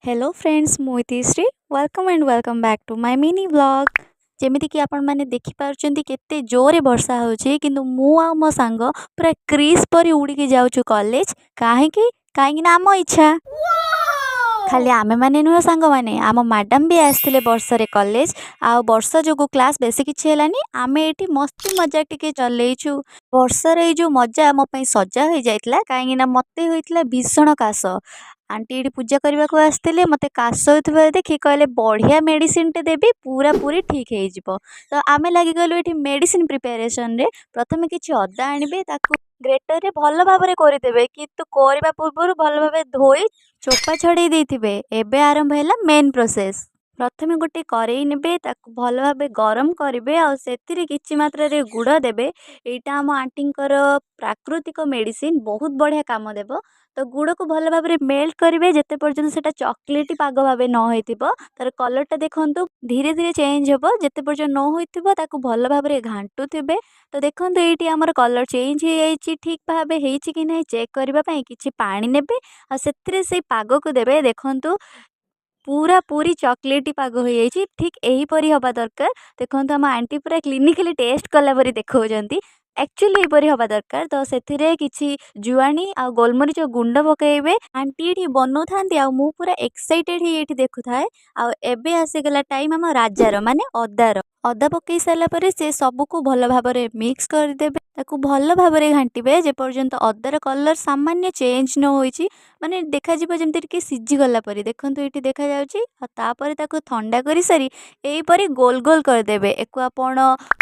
Hello friends, ମୁଁ Itishree. Welcome and welcome back to my mini vlog. ଯେମିତିକି ଆପଣମାନେ ଦେଖିପାରୁଛନ୍ତି, କେତେ ଜୋରେ ବର୍ଷା ହେଉଛି, କିନ୍ତୁ ମୁଁ ଆଉ ମୋ ସାଙ୍ଗ ପୁରା କ୍ରିସ୍ ପରି ଉଡ଼ିକି ଯାଉଛୁ କଲେଜ। କାହିଁକି? କାହିଁକି ନା ଆମ ଇଚ୍ଛା। ଖାଲି ଆମେମାନେ ନୁହେଁ ସାଙ୍ଗମାନେ, ଆମ ମ୍ୟାଡ଼ାମ୍ ବି ଆସିଥିଲେ ବର୍ଷାରେ କଲେଜ। ଆଉ ବର୍ଷା ଯୋଗୁଁ କ୍ଲାସ୍ ବେଶୀ କିଛି ହେଲାନି। ଆମେ ଏଇଠି ମସ୍ତି ମଜା ଟିକେ ଚଲେଇଛୁ। ବର୍ଷାର ଏଇ ଯେଉଁ ମଜା ମୋ ପାଇଁ ସଜା ହୋଇଯାଇଥିଲା, କାହିଁକିନା ମୋତେ ହୋଇଥିଲା ଭୀଷଣ କାଶ। ଆଣ୍ଟି ଏଇଠି ପୂଜା କରିବାକୁ ଆସିଥିଲେ। ମୋତେ କାଶ ହେଉଥିବାର ଦେଖି କହିଲେ, "ବଢ଼ିଆ ମେଡ଼ିସିନଟେ ଦେବି, ପୁରାପୁରି ଠିକ୍ ହେଇଯିବ।" ତ ଆମେ ଲାଗିଗଲୁ ଏଇଠି ମେଡ଼ିସିନ ପ୍ରିପାରେସନରେ। ପ୍ରଥମେ କିଛି ଅଦା ଆଣିବେ, ତାକୁ ଗ୍ରେଟରରେ ଭଲ ଭାବରେ କୋରିଦେବେ, କିନ୍ତୁ କୋରିବା ପୂର୍ବରୁ ଭଲ ଭାବେ ଧୋଇ ଚୋପା ଛଡ଼େଇ ଦେଇଥିବେ। ଏବେ ଆରମ୍ଭ ହେଲା ମେନ୍ ପ୍ରୋସେସ୍। ପ୍ରଥମେ ଗୋଟେ କରେଇ ନେବେ, ତାକୁ ଭଲ ଭାବେ ଗରମ କରିବେ ଆଉ ସେଥିରେ କିଛି ମାତ୍ରାରେ ଗୁଡ଼ ଦେବେ। ଏଇଟା ଆମ ଆଣ୍ଟିଙ୍କର ପ୍ରାକୃତିକ ମେଡ଼ିସିନ, ବହୁତ ବଢ଼ିଆ କାମ ଦେବ। ତ ଗୁଡ଼କୁ ଭଲ ଭାବରେ ମେଲ୍ଟ କରିବେ, ଯେତେ ପର୍ଯ୍ୟନ୍ତ ସେଇଟା ଚକୋଲେଟି ପାଗ ଭାବେ ନ ହେଇଥିବ। ତାର କଲର୍ଟା ଦେଖନ୍ତୁ, ଧୀରେ ଧୀରେ ଚେଞ୍ଜ ହେବ। ଯେତେ ପର୍ଯ୍ୟନ୍ତ ନ ହୋଇଥିବ, ତାକୁ ଭଲ ଭାବରେ ଘାଣ୍ଟୁଥିବେ। ତ ଦେଖନ୍ତୁ, ଏଇଠି ଆମର କଲର୍ ଚେଞ୍ଜ ହେଇଯାଇଛି। ଠିକ୍ ଭାବେ ହେଇଛି କି ନାହିଁ ଚେକ୍ କରିବା ପାଇଁ କିଛି ପାଣି ନେବେ ଆଉ ସେଥିରେ ସେଇ ପାଗକୁ ଦେବେ। ଦେଖନ୍ତୁ, ପୁରା ପୁରି ଚକୋଲେଟି ପାଗ ହୋଇଯାଇଛି। ଠିକ୍ ଏହିପରି ହେବା ଦରକାର। ଦେଖନ୍ତୁ, ଆମ ଆଣ୍ଟି ପୁରା କ୍ଲିନିକାଲି ଟେଷ୍ଟ କଲା ପରି ଦେଖାଉଛନ୍ତି। ଆକ୍ଚୁଆଲି ଏହିପରି ହେବା ଦରକାର। ତ ସେଥିରେ କିଛି ଜୁଆଣି ଆଉ ଗୋଲମରିଚ ଗୁଣ୍ଡ ପକାଇବେ। ଆଣ୍ଟି ଏଠି ବନଉଥାନ୍ତି ଆଉ ମୁଁ ପୁରା ଏକ୍ସାଇଟେଡ଼ ହେଇ ଏଇଠି ଦେଖୁଥାଏ। ଆଉ ଏବେ ଆସିଗଲା ଟାଇମ୍ ଆମ ରାଜାର, ମାନେ ଅଦାର। ଅଦା ପକାଇ ସାରିଲା ପରେ ସେ ସବୁକୁ ଭଲ ଭାବରେ ମିକ୍ସ କରିଦେବେ। ତାକୁ ଭଲ ଭାବରେ ଘାଣ୍ଟିବେ, ଯେପର୍ଯ୍ୟନ୍ତ ଅଦାର କଲର୍ ସାମାନ୍ୟ ଚେଞ୍ଜ ନ ହୋଇଛି, ମାନେ ଦେଖାଯିବ ଯେମିତି ଟିକେ ସିଝିଗଲା ପରି। ଦେଖନ୍ତୁ, ଏଇଠି ଦେଖାଯାଉଛି। ଆଉ ତାପରେ ତାକୁ ଥଣ୍ଡା କରିସାରି ଏହିପରି ଗୋଲ ଗୋଲ କରିଦେବେ। ଏକୁ ଆପଣ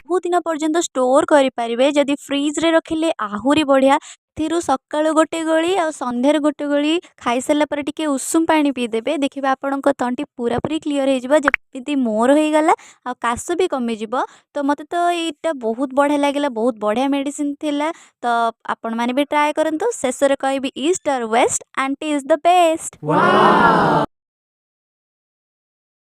ବହୁତ ଦିନ ପର୍ଯ୍ୟନ୍ତ ଷ୍ଟୋର୍ କରିପାରିବେ। ଯଦି ଫ୍ରିଜରେ ରଖିଲେ ଆହୁରି ବଢ଼ିଆ। ଏଥିରୁ ସକାଳୁ ଗୋଟେ ଗୋଳି ଆଉ ସନ୍ଧ୍ୟାରେ ଗୋଟେ ଗୋଳି ଖାଇସାରିଲା ପରେ ଟିକେ ଉଷୁମ ପାଣି ପିଇଦେବେ। ଦେଖିବେ, ଆପଣଙ୍କ ତଣ୍ଟି ପୁରାପୁରି କ୍ଲିଅର୍ ହେଇଯିବ, ଯେମିତି ମୋର ହେଇଗଲା, ଆଉ କାଶ ବି କମିଯିବ। ତ ମୋତେ ତ ଏଇଟା ବହୁତ ବଢ଼ିଆ ଲାଗିଲା, ବହୁତ ବଢ଼ିଆ ମେଡ଼ିସିନ ଥିଲା। ତ ଆପଣମାନେ ବି ଟ୍ରାଏ କରନ୍ତୁ। ଶେଷରେ କହିବି, east or west, aunty is the best.